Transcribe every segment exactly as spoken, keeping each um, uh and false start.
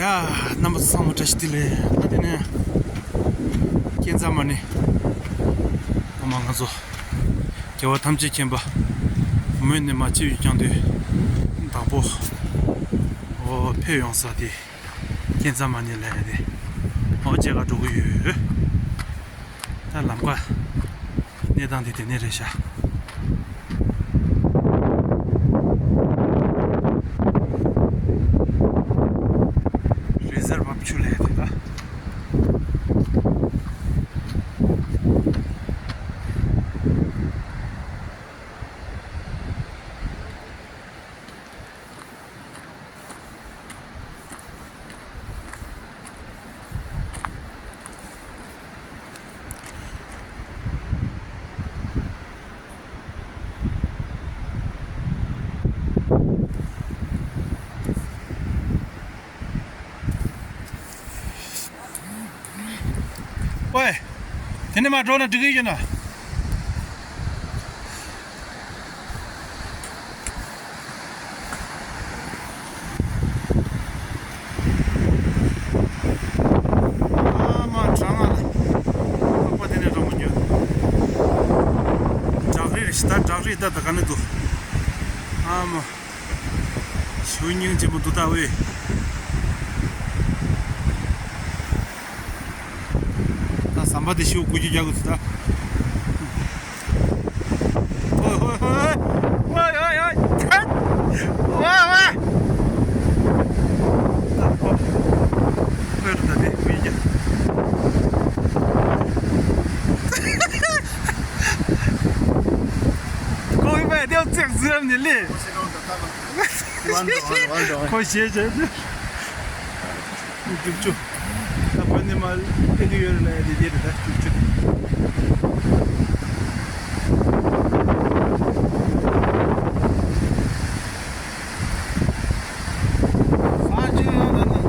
ཡ། རྣམ་པ་ཚོ་ཚང་མ་བཀྲ་ཤིས་བདེ་ལེགས། ད་དེ་ནས་ཀན་ཛ་མ་ནི། ཨོ་མ་ང་ཚོ་རྒྱལ་བ་ཐམས་ཅད་མཁྱེན་པ་མོན་ནས་མ་ཆེ་བའི་རྐྱང་དུས་དང་པོ་ཨོ་ཕེབས་ཡོང་ས་དེ་ཀན་ཛ་མ་ནི་ལ་ཡ་དེ་ཨོ་མཇལ་ག་འགྲོ་གི་ཡོད། ད་ལམ་ཁ་གནས་སྟངས་དེ་དེ་ནས་རེད་ཤག་རི་ཛར་བ་ཆུ་ལས་དེ་ད། ཝེ། དེ་ནས་མར་འགྲོ་ན་འགྲིག་གི་ཡོད་ན། ཨ་མ་གྲང་ང་། ལྷགས་པ་དེ་ནས་རང་མོ་ཉོས། བྲག་རི་རེད་ཤག་ད་བྲག་རི་ད་ད་ག་ནས་འདུག་ཨ་མ། ཞེ་པོ་སྙིང་རྗེ་མོ་འདུག་ད་ཝེ། ད་ཟམ་པ་དེ་ཞེ་པོ་སྐུ་སྐྱིད་རྒྱག་གི་འདུག་ད། ཧོ་ཧོ་ཧོ། ཝེ་ཝེ་ཝེ། ཝེ་ཝེ། ད་ཧོ། ཧོ་རུ་ད་དེ་ཝེ་རྒྱ། ཁོ་ཡི་པའི་དེའུ་ཙེག་ཟིན་ནི་ལེ། ཁོ་ཞེས་བྱས་ཏེ། རྒྱུག་ཆུ། ད་བོད་ནས་མར་ཕེབས་ཀྱི་ཡོད་རེད་ལ་ཡ་དེ་དེ་རེད་ད་རྒྱུག་ཆུ། ས་ཆུ་ཡང་ད་ནི།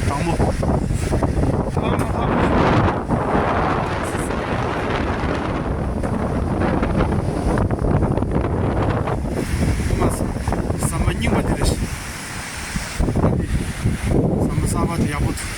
དྲང་མོ། ཨ་མ་ཨ་མ། ཨ་མ། ཟམ་པ་རྙིང་པ་འདི་རེད། ཟམ་པ་གསར་པ་དེ་ཡག་པོ་འདུག་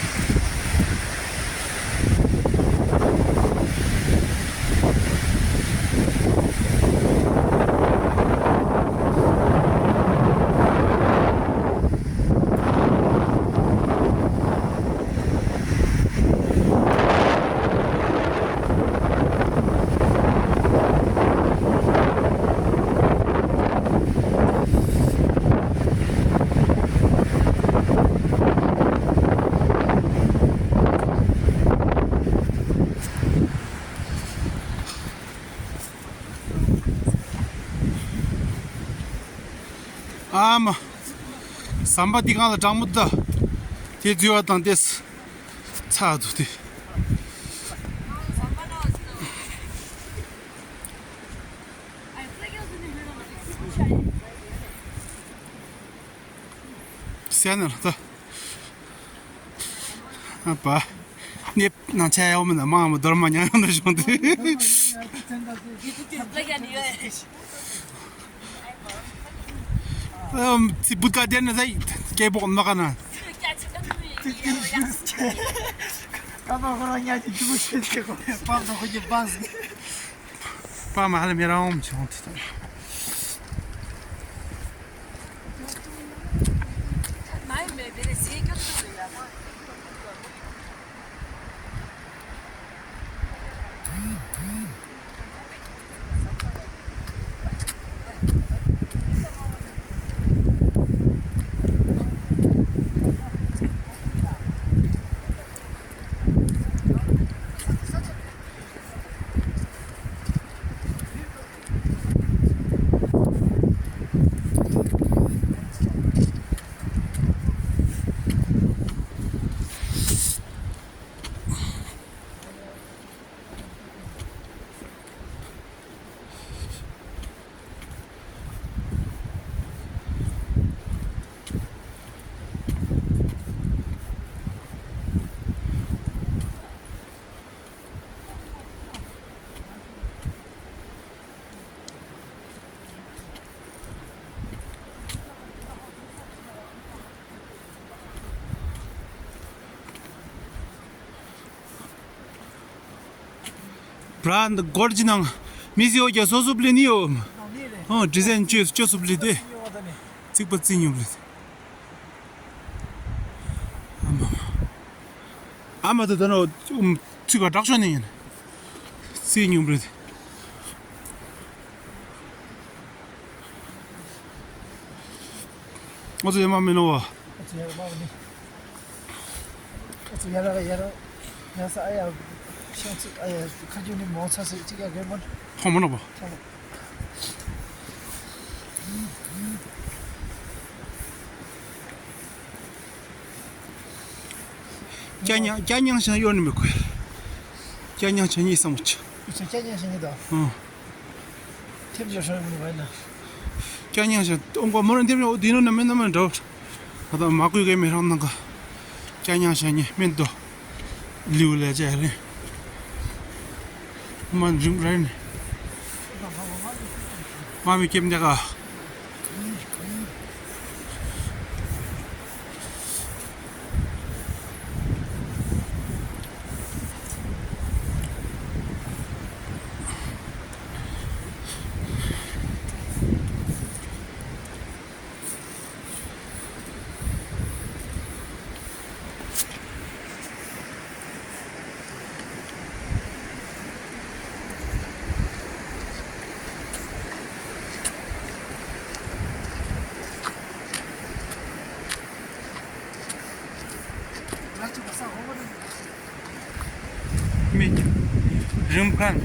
ཨ་མ། ཟམ་པ་འདི་གང་ལ་དྲང་མོ་ད། དེ་འཛུལ་བ་དང་དེ་ཚ་འདུག་དེ། ཟེར་ན་ལ་ད། ཨ་པ། ནེ་ནང་ཆ་ཡོང་མིན་ན་མང་མོ་རྡོར་མ་ཉང་ཡོང་ན་བྱུང་དུས། ཨམ་ཚི་བུ་ཀ་དེ་ནི་ཟ་ཡི་སྐད་པོག་མ་ག་ན། ཀ་པ་ཁོ་རང་ཉག་གི་ཇུ་བུ་ཤེས་ཏེ་ཁོ་པ་དང་ཁོ་གི་པ་ཟིག་པ་མ་ཧ་ལ་མེ་རང་འོང་བྱུང་དུས། བྲ་འདི་སྒོར་གྱི་ནང་མི་ཟིའོ་རྒྱ་སོ་སོ་པླི་ནི་ཡོ། ཨོ་ཌི་ཛའིན་ཅོས་ཅོས་སུ་པླི་དེ། ཚིག་པ་རྩིས་ཉུང་པླི། ཨ་མ་ཨ་མ་དེ་ད་ནོ་ཚིག་པ་དྲག་ཤོས་ནི་ཡིན། རྩིས་ཉུང་པླི། ཨོ་ཙི་ཡ་མ་མི་ནོ་བ། ཨོ་ཙི་ཡ་མ་མི་ནི། ཨོ་ཙི་ཡ་ར་ཡ་ར། ཡ་ས་ཨ་ཡ། ཤང་ཚིག་ཨ་ཡ། ཁ་རྒྱུན་ནི་མོ་ཚ་སི་ཅིག་ཡ་རེ་མོ། ཧོ་མོ་ནོ་བ། ཧོ་མོ། ཀྱ་ཉང་ཀྱ་ཉང་ཤང་ཡོད་ནི་མི་དགོས། ཀྱ་ཉང་ཤང་གཉིས་སམ་ཅི། ཨོ་ཙི་ཀྱ་ཉང་ཤང་གཉིས་དང་། ཨོ། ཐེབས་ཡོད་ཧྲ་མི་བ་ན། ཀྱ་ཉང་ཤ་ཨོང་གོ་མོ་ར་འདེབས་ཡོད་དེ་ནོ་ན་མེ་ན་མེ་འདྲ། ད་ད་མ་ཀུའི་གེ་མེ་རང་ནང་ག། ཀྱ་ཉང་ཤ་ཉེ་མེན་ཏོ། ལིའུ་ལེ་ཅེ་རེ། མ་རིམ་རེ་ནི། མ་མི་ཀེམ་ཉ་ག། མི་རིམ་ཁན།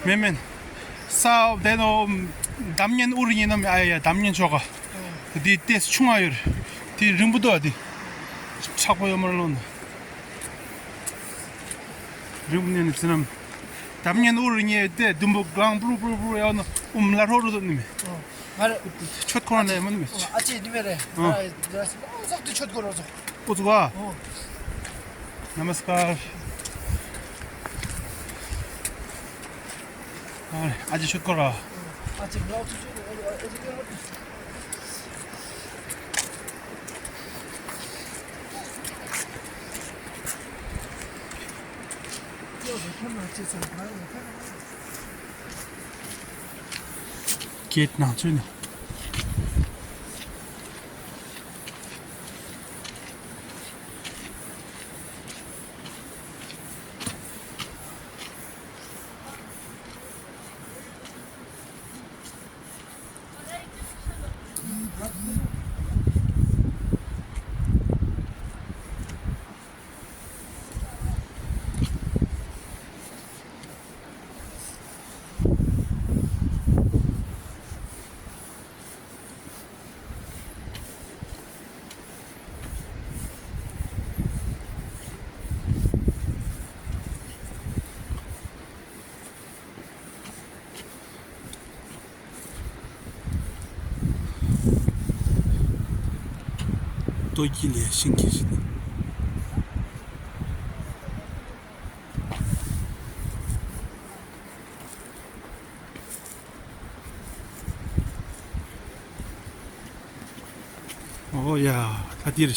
མེ་མེན། ས་དེ་ནོ་འདམ་ཉན་ཨུ་རུ་ཉན་ནམ་ཨ་ཡ་འདམ་ཉན་ཆོག་ག། དེ་ཏེ་ཆུང་ང་ཡོད། དེ་རིང་པོ་དོ་དེ། ཆག་པོ་ཡོད་མ་ལོན། རིང་པོ་ཉན་ནི་ཚི་ནམ། འདམ་ཉན་ཨུ་རུ་ཉན་དེ་དུམ་བུ་གང་པུ་རུ་པུ་རུ་པུ་རུ་ཡོད་ནོ་ཨུམ་ལ་རོ་རུ་དོ་ནི་མེ། ང་རེ། ཆོད་ཁོ་རང་ལ་ཡ་མ་ནི་མེད། ཨ་ཅེ་ནི་མེད་རེད། ཨ། ཟོག་དེ་ཆོད་ཁོ་རང་ཟོག་ཨོ་ཙི་བ། ཨོ། ནམ་སྐར། ཨ་ཅེ་ཆོད་ཁོ་རང་། ཨ་ཅེ་ལོག་ཆོད་ཆོད་ཨ་ཅེ་ཨ་ཅེ་ལོག་ཆོད། ཁེད་ནང་ཚུད་ནས། ལྟོ་གི་ལས་ཤིང་གི་ཞིག་ནི། ཨོ་ཡ། ད་འདིར་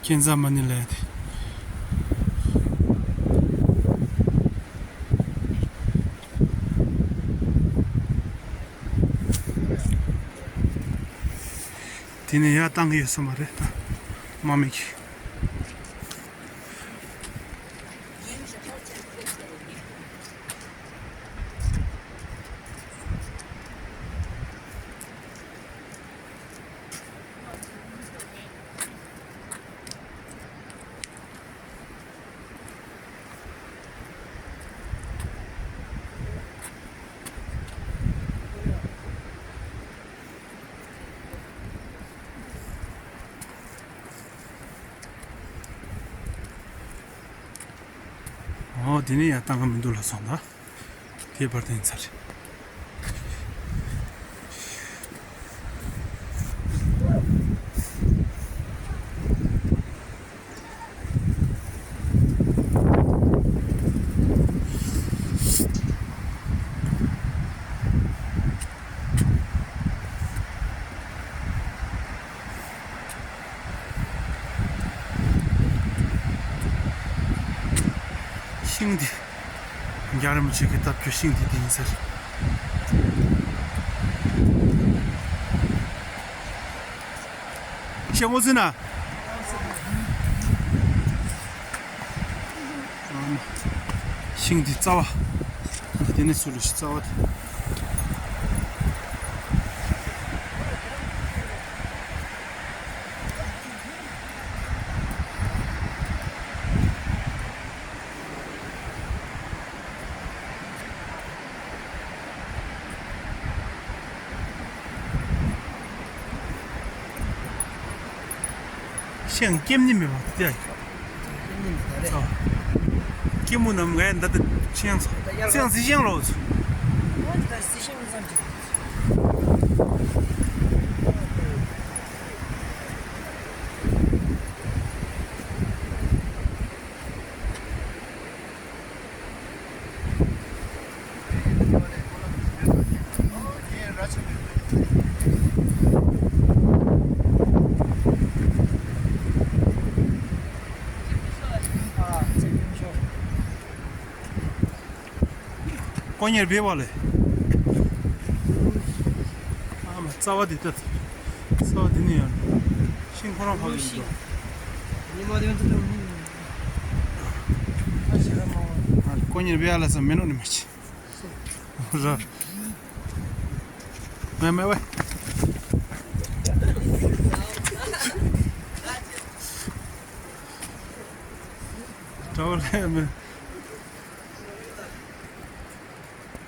ཁྱེད་ཚ་མ་ནི་ལས་དེ་ནས་ཡར་བཏང་གི་ཡོད་ས་མ་རེད་ད། མ་མིག་ཨོ་དེ་ནས་ཡར་བཏང་གི་མི་འདུག་ལ་སོང་ད། དེ་བར་དེ་ཚར། འདི། རྒྱལ་བ་རིན་པོ་ཆེ་གི་བཏབ་རྒྱུ་ཤིང་འདི་དེ་ཡིན་ཟེར། ཤེས་ངོ་ཚུལ་ན། ཤིང་འདི་རྩ་བ། དེ་ནས་ཚུར་ལ་ཤི་རྩ་བ་དེ། ཤིང་སྐྱེམས་ནི་མེད་པ་དེ། སྐྱེམས་ནི་མེད་ད་རེད། ཨ། སྐྱེམས་མོ་ནམ་གའི་འདི་ལྟ་ཤིང་ཚོ། ད་དབྱར་ཁ། ཤིང་སི་ཤིང་ལོ་ཚོ། འོ་ད་སི་ཤིང་ཙམ་ཅིག་ཀོ་ཉེར་སྦས་པ་ལས། ཨ་མ་རྩ་བ་འདི་ལྟ། རྩ་བ་འདི་ནི་ཡང་ཤིང་ཁོ་རང་ཕ་གི་འདུག་ཉི་མ་དེ་ཚོ་དང་། ཨ་ཞེ་ར་མ་བ། ཀོ་ཉེར་སྦས་ལ་ས་མེ་ནོ་ནི་མ་ཆི། ར། མེ་མེ་ཝེ། ཏྲ་བ་ལེ་མེ།